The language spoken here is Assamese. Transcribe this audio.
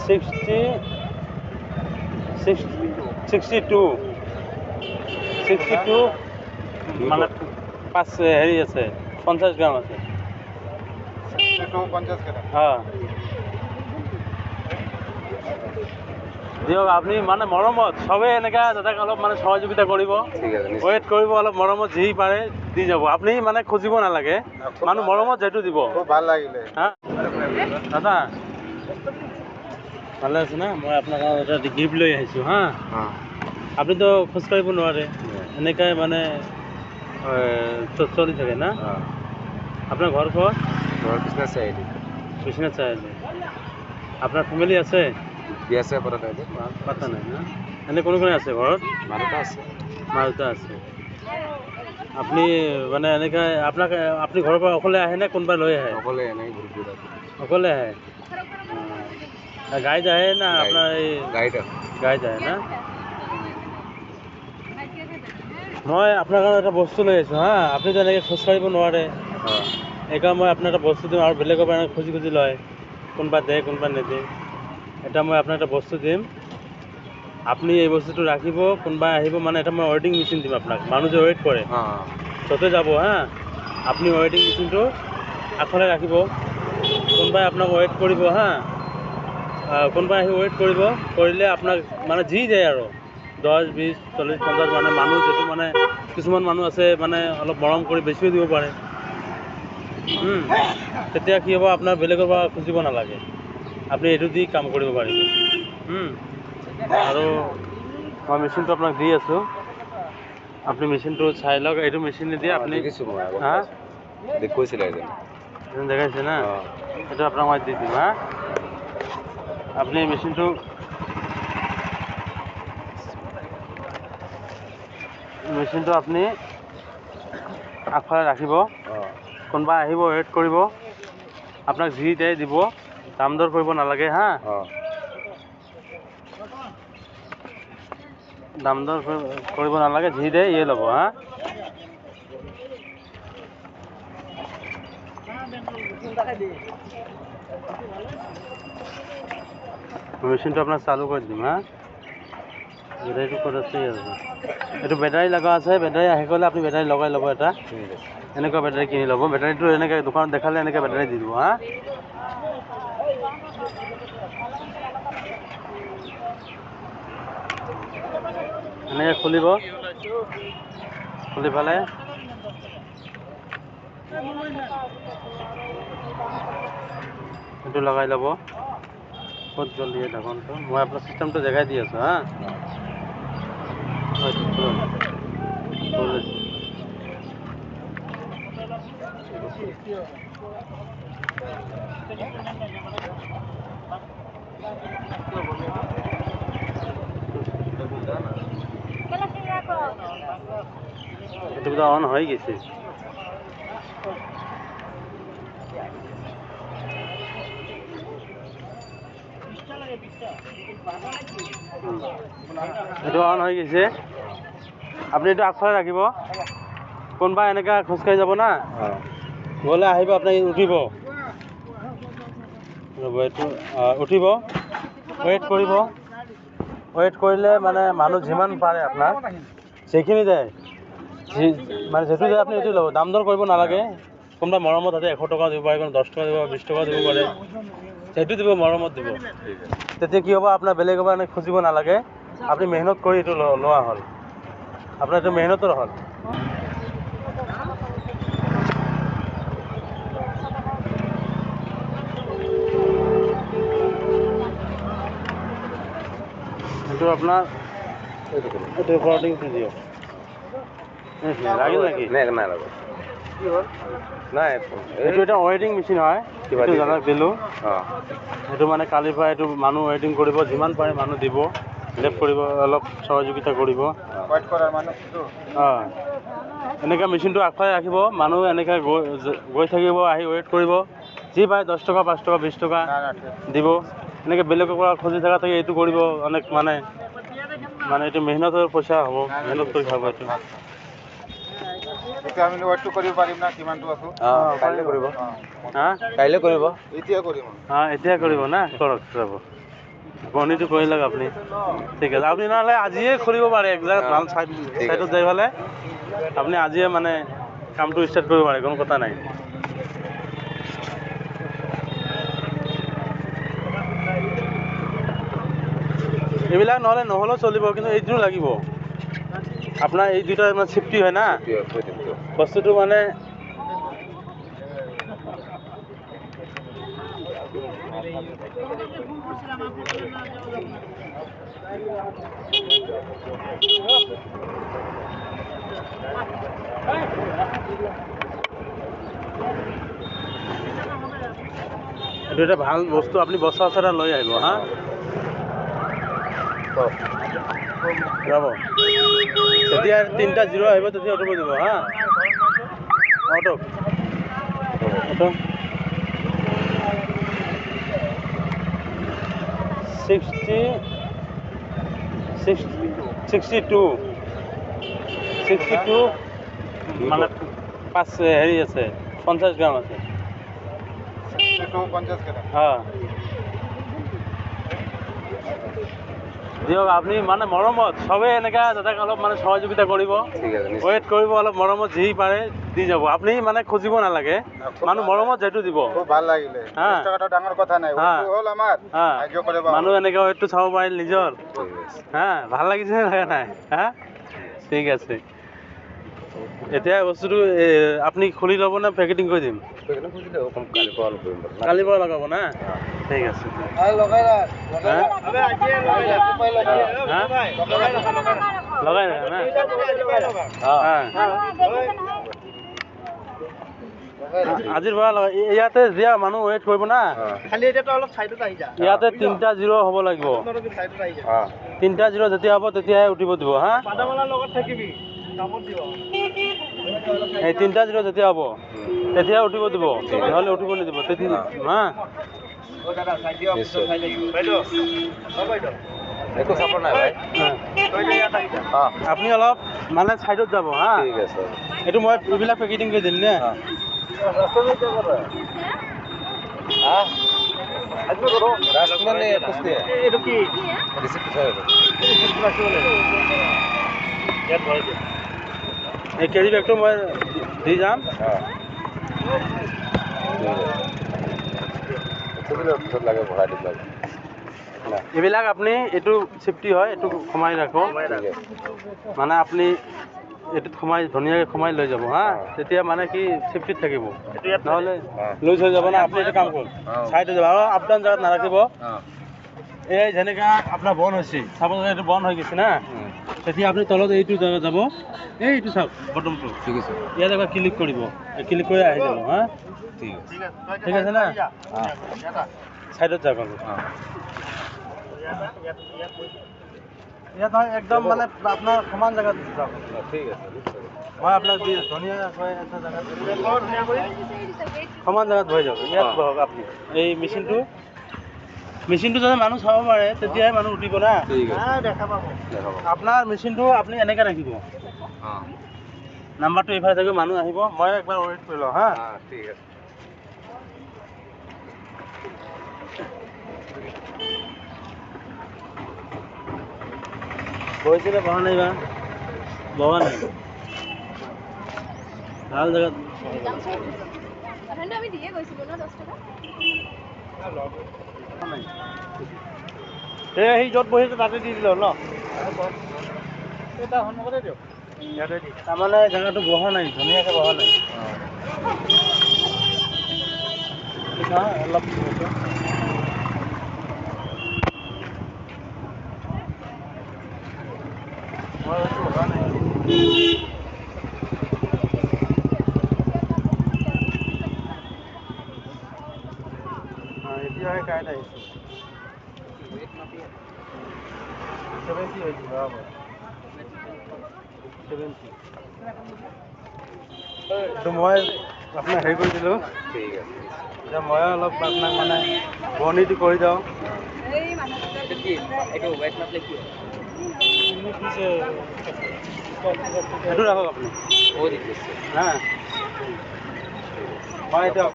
60 62 62 মানে পাঁচ হেৰি আছে, 50 গ্ৰাম আছে। 62 50 গ্ৰাম। অঁ, দিয়ক। আপুনি মানে মৰমত চবেই এনেকা দাদাক অলপ মানে সহযোগিতা কৰিব। ঠিক আছে, নিশ্চয়। ৱেইট কৰিব, অলপ মৰমত যি পাৰে দি যাব। আপুনি মানে খুজিব নালাগে, মানুহ মৰমত যিটো দিব। খুব ভাল লাগিলে। হা দাদা, ভালে আছে না? মই আপোনাৰ কাৰণে এটা গিফ্ট লৈ আহিছোঁ হা। আপুনিতো খোজকাঢ়িব নোৱাৰে, এনেকাই মানে চলি থাকে না? আপোনাৰ ঘৰ ক'ত? ঘৰ বিশ্বনাথ চাৰিআলি। বিশ্বনাথ চাৰিআলি। আপোনাৰ ফেমিলি আছে? বিয়া চিয়া পতা নাই যে। পাতা নাই না? এনে কোনে কোনে আছে ঘৰত? মা দেউতা আছে। মা দেউতা আছে। আপুনি মানে এনেকৈ আপোনাক আপুনি ঘৰৰ পৰা অকলে আহে নে কোনোবা লৈ আহে? অকলে এনেকৈ ঘূৰি ফুৰি থাকোঁ। অকলে আহে? গাড়ীত আহে না আপোনাৰ এই গাড়ীত আহোঁ। গাড়ীত আহে না? মই আপোনাৰ কাৰণে এটা বস্তু লৈ আহিছোঁ হা। আপুনিতো এনেকৈ খোজকাঢ়িব নোৱাৰে, সেইকাৰণে মই আপোনাক এটা বস্তু দিম। আৰু বেলেগৰ পৰা এনেকৈ খুজি খুজি লয়, কোনোবা দে, কোনোবা নিদিয়ে। এটা মই আপোনাক এটা বস্তু দিম, আপুনি এই বস্তুটো ৰাখিব। কোনোবা আহিব মানে এটা মই ৱেইটিং মেচিন দিম আপোনাক। মানুহ যে ৱেইট কৰে য'তে যাব হা, আপুনি ৱেইটিং মেচিনটো আগফালে ৰাখিব। কোনোবাই আপোনাক ৱেইট কৰিব হা, কোনোবাই আহি ৱেইট কৰিব। কৰিলে আপোনাক মানে যি যায় আৰু 10, 20, 40, 50, মানে মানুহ যিটো মানে কিছুমান মানুহ আছে মানে অলপ মৰম কৰি বেছিও দিব পাৰে। তেতিয়া কি হ'ব, আপোনাৰ বেলেগৰ পৰা খুজিব নালাগে, আপুনি এইটো দি কাম কৰিব পাৰিব। আৰু মই মেচিনটো আপোনাক দি আছোঁ, আপুনি মেচিনটো চাই লওক। এইটো মেচিনেদি আপুনি দেখিছোঁ মই আগত। হা? দেখুৱাইছিলে এজনে। এজন দেখাইছে না? অঁ। এইটো আপোনাক মই দি দিম হা। আপুনি মেচিনটো আপুনি আগফালে ৰাখিব। কোনোবা আহিব, ৱেইট কৰিব, আপোনাক যি দিয়ে দিব, দাম দৰ কৰিব নালাগে হা। দাম দৰ কৰিব নালাগে, যি দিয়ে ইয়ে ল'ব হা। মেচিনটো আপোনাক চালু কৰি দিম হা। বেটাৰীটো ক'ত আছে? আছে, এইটো বেটাৰী লগা আছে। বেটাৰী আহি গ'লে আপুনি বেটাৰী লগাই ল'ব এটা। ঠিক আছে। এনেকুৱা বেটাৰী কিনি ল'ব। বেটাৰীটো এনেকৈ দোকানত দেখালে এনেকৈ বেটাৰী দি দিব হা। এনেকৈ খুলিব, খুলি পেলাই এইটো লগাই ল'ব। ক'ত গ'ল এই ঢাকনটো? মই আপোনাৰ চিষ্টেমটো দেখাই দি আছোঁ হা। হয়, খোলক। খুলিছে। এইটো বোধহয় অন হয়ে গেছে। এইটো অন হৈ গৈছে। আপুনি এইটো আগফালে ৰাখিব। কোনোবা এনেকা খোজকাঢ়ি যাব না, গ'লে আহিব, আপুনি উঠিব। ৰ'ব, এইটো উঠিব, ৱেইট কৰিব। ৱেইট কৰিলে মানে মানুহ যিমান পাৰে আপোনাক যিখিনি যায়, যি মানে যিটো যায় আপুনি সেইটো ল'ব, দাম দৰ কৰিব নালাগে। কোনোবা মৰমত তাতে 100 টকা দিব পাৰে, কোনোবা 10 টকা দিব পাৰে, 20 টকা দিব পাৰে, সেইটো দিব, মৰমত দিব। ঠিক আছে। তেতিয়া কি হ'ব, আপোনাৰ বেলেগৰ পৰা এনেকৈ খুজিব নালাগে। আপুনি মেহনত কৰি এইটো লোৱা হ'ল, আপোনাৰ এইটো মেহনতৰ হ'ল। এইটো আপোনাৰ এইটো খোলক। এইটো ৰেকৰ্ডিংটো দিয়ক। এই লাগিল নেকি? নাই, নাই লগা। নাই। এইটো এটা ৱেইটিং মেচিন হয়। কিবা এইটো দিছে? দাদাক দিলোঁ। সেইটো মানে কালিৰ পৰা এইটো মানুহ ৱেইটিং কৰিব, যিমান পাৰে মানুহ দিব, হেল্প কৰিব, অলপ সহযোগিতা কৰিব। ৱেইট কৰাৰ মানুহটো। অঁ, এনেকৈ মেচিনটো আগফালে ৰাখিব, মানুহ এনেকৈ গৈ গৈ থাকিব, আহি ৱেইট কৰিব, যি পায় 10 টকা, 5 টকা, 20 টকা নাই নাই ঠিক। দিব। এনেকৈ বেলেগৰ পৰা খুজি থকা থাকে, এইটো কৰিব অনেক মানে মানে এইটো মেহনতৰ পইচা হ'ব, মেহনত কৰি খাব এইটো। এতিয়া আমি ৱেইটটো কৰিব পাৰিম না কিমানটো আছো? অঁ, কাইলৈ কৰিব। অঁ। হা? কাইলৈ কৰিব। এতিয়া কৰিম। অঁ, এতিয়া কৰিব না? কৰক, যাব। বৰ্ণিটো কৰি লওক আপুনি। ঠিক আছে, আপুনি নহ'লে আজিয়ে খুলিব পাৰে, এক জেগাত ভাল চাইডত যাই পেলাই আপুনি আজিয়ে মানে কামটো ষ্টাৰ্ট কৰিব পাৰে, কোনো কথা নাই। এইবিলাক নহ'লে নহ'লেও চলিব, কিন্তু এইটো লাগিব আপোনাৰ। এই দুটা মানে চেফটি হয় না বস্তুটো, মানে এইটো এটা ভাল বস্তু। আপুনি বস্তা এটা লৈ আহিব। হা, যাব যেতিয়া 3টা 0 আহিব তেতিয়া অটো দিব। হা, auto auto 62 62 মানে 5 হেৰি আছে, 50 গ্ৰাম আছে। 50 গ্ৰাম। হ্যাঁ, দিয়ক আপুনি মানে মৰমত চবেই এনেকুৱা দাদাক অলপ মানে সহযোগিতা কৰিব, ৱেইট কৰিব, অলপ মৰমত যি পাৰে দি যাব। আপুনি মানে খুজিব নালাগে, মানুহ মৰমত যিটো দিব। খুব ভাল লাগিলে। ডাঙৰ কথা নাই, হ'ল আমাৰ মানুহ এনেকৈ ৱেইটটো চাব পাৰিল নিজৰ। হা, ভাল লাগিছে লগা নাই? হা, ঠিক আছে। এতিয়া বস্তুটো আপুনি খুলি ল'ব নে পেকেটিং কৰি দিম? কালিৰ পৰা লগাব না? ঠিক আছে। লগাই না? আজিৰ পৰা লগাই। ইয়াতে দিয়া মানুহ ৱেইট কৰিব না, ইয়াতে 3টা 0 হ'ব লাগিব। 3টা 0 যেতিয়া হ'ব তেতিয়াহে উঠিব দিব। হা, এই 3টা 0 যেতিয়া হ'ব তেতিয়া উঠিব দিব, নহ'লে উঠিব নিদিব। তেতিয়া হা, আপুনি অলপ মানে চাইডত যাব। হা, এইটো মই এইবিলাক পেকেটিং কৰি দিম নে? এই কেৰি বেগটো মই দি যাম। এইবিলাক আপুনি এইটো চেফটি হয়, এইটো সোমাই ৰাখক, মানে আপুনি এইটোত সোমাই ধুনীয়াকৈ সোমাই লৈ যাব। হা, তেতিয়া মানে কি চেফটিত থাকিব, নহ'লে লুজ হৈ যাব না। আপুনি এইটো কাম কৰক, চাইড হৈ যাব আৰু আপ ডাউন জেগাত নাৰাখিব। এই যেনেকুৱা আপোনাৰ বন্ধ হৈছে, চাব এইটো বন্ধ হৈ গৈছে না, তেতিয়া আপুনি তলত এইটো জেগাত যাব, এইটো চাওক বটমটো, ঠিক আছে, ইয়াত এবাৰ ক্লিক কৰিব, ক্লিক কৰি আহি যাব। হা, ঠিক আছে, ঠিক আছে না? চাইডত যাওক অলপ। ইয়াত নহয়, একদম মানে আপোনাৰ সমান জেগাত যাওক। ঠিক আছে, মই আপোনাক দি ধুনীয়াকৈ এটা জেগাত সমান জেগাত বহি যাওক। ইয়াত বহক আপুনি। এই মেচিনটো মেচিনটো যাতে মানুহ চাব পাৰে, তেতিয়াহে মানুহ উঠিব না। আপোনাৰ মেচিনটো আপুনি এনেকৈ ৰাখিব, নাম্বাৰটো এইফালে থাকিব, মানুহ আহিব। মই একবাৰ ৱেইট কৰি লওঁ। হা, ঠিক আছে। বহিছিলে, বহা নাই বা বহা নাই, ভাল জেগাত। এই সি য'ত বহিছে তাতে দি দিলে হ'ল ন? সন্মুখতে দিয়ক, ইয়াতে দি। তাৰমানে জেগাটো বহা নাই, ধুনীয়াকৈ বহা নাই। অলপ এতিয়াহে কাৰেণ্ট আহিছে। 70 হৈছে, বৰাবৰ 70। এইটো মই আপোনাক হেৰি কৰি দিলোঁ। ঠিক আছে, এতিয়া মই অলপ আপোনাক মানে বৰ্ণিটো কৰি দিওঁ। সেইটো ৰাখক আপুনি। হা, মই এতিয়া